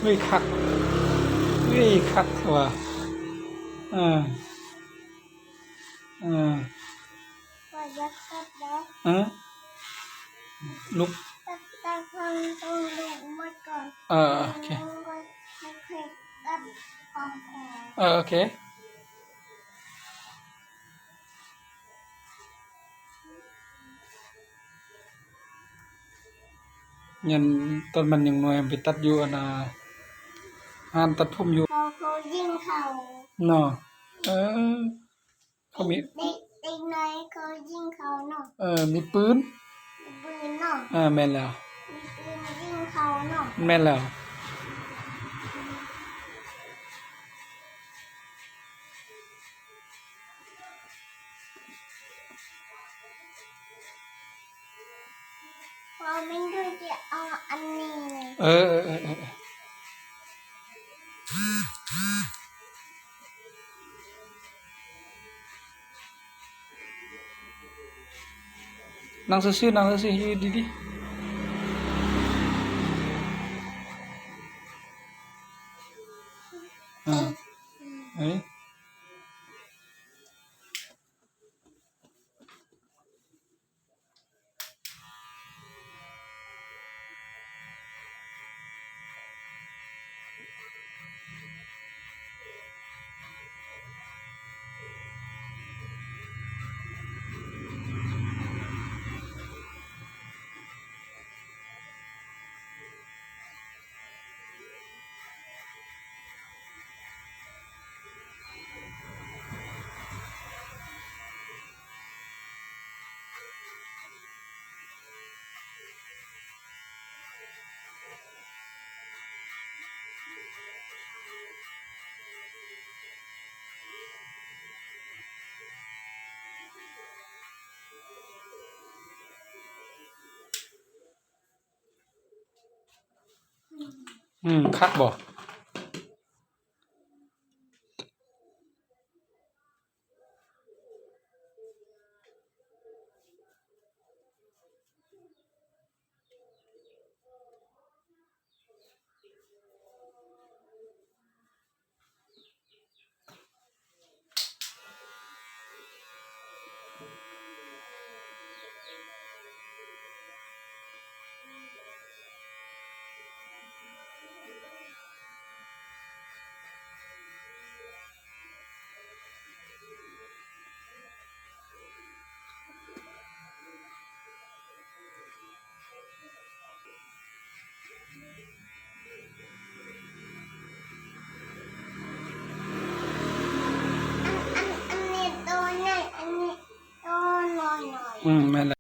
ເຮີ້ຍ ຄັກ ເຮີ້ຍ ຄັກແທ້ວ່າ ເອີ ເອີ ຂ້ອຍຢາກຕັດແລ້ວ ເອີ ລຸກ ຕັດ ຕັດທາງຕົງລຸກໝົດກ່ອນ ເອີ ໂອເຄ ແລ້ວຄ່ອຍຕັດຂອງ ເອີ ໂອເຄ. ຍັງ ຕອນມັນຍັງນ້ອຍ ໄປຕັດຢູ່ອັນນ່າ ຮ້ານຕັດຜົມຢູ່ ເຂົາ ເຂົາຍິງເຂົາເນາະ ເອີ ເຂົາມີ ເດັກ ເດັກນ້ອຍເຂົາຍິງເຂົາເນາະ ເອີ ມີປືນ ມີປືນເນາະ ເອີ ແມ່ນແລ້ວ ມີປືນຍິງເຂົາເນາະ ແມ່ນແລ້ວ. ພໍ່ແມ່ນດູຈະເອົາອັນນີ້ ເອີ ເອີ ເອີ ເອີ ນັ່ງຊື່ໆ ນັ່ງຊື່ໆ ຢູ່ດີໆ ເອີ ເອີ. ອືມ ຄັກບໍ່? ອັນ ອັນ ອັນນີ້ໂຕໃຫຍ່ ອັນນີ້ໂຕນ້ອຍໆ ອືມ ແມ່ນແ